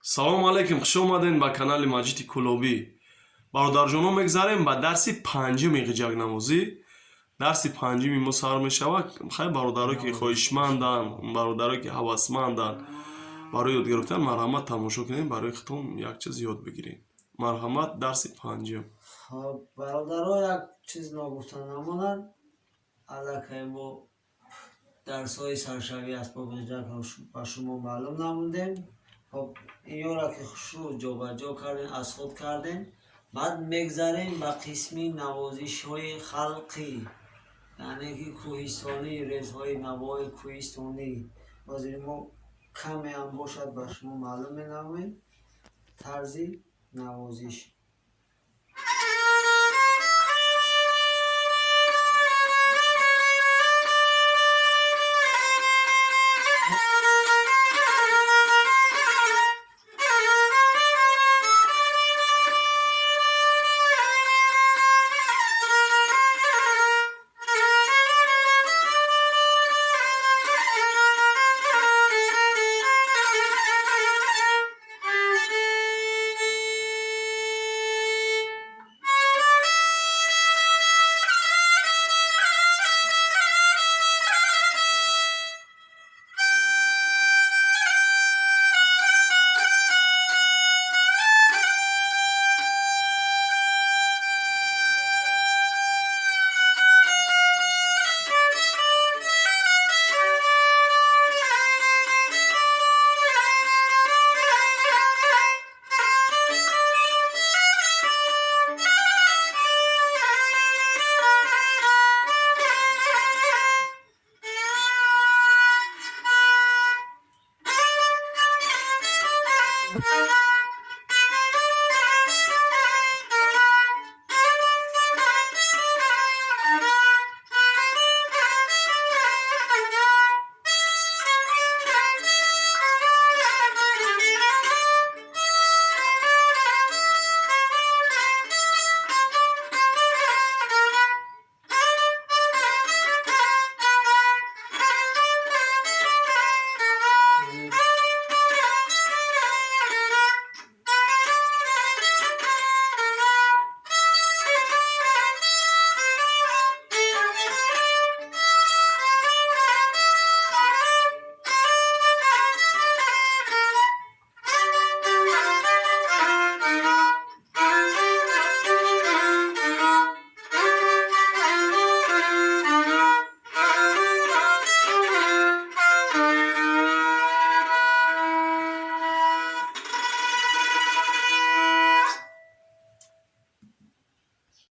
Салому алайкум, хуш омадед ба канали Маҷиди Кӯлобӣ. Бародарҷонон, мегзарем ба дарси панҷуми ғиҷакнавозӣ. Дарси панҷуми мо сар мешавад. Хай, бародаро ки хоҳишманданд, бародаро ки ҳавасманданд барои ёд гирифтан, марҳамат, тамошо кунед, барои худтон як чиз ёд бигиред. Марҳамат, дарси панҷум. Хоб, бародаро, як чиз ногуфта намонад. Аллакай мо дарсҳои саршавии асбоби ғиҷакро ба шумо маълум намудем. Хоб, инёро ки хушрӯ ҷобаҷо кардем, аз худ кардем, баъд мегзарем ба қисми навозишҳои халқӣ, яъне ки кӯҳистонӣ, резҳои навои кӯҳистонӣ. Ҳозир мо камеам бошад ба шумо маълум менамоем тарзи навозиш. Thank you.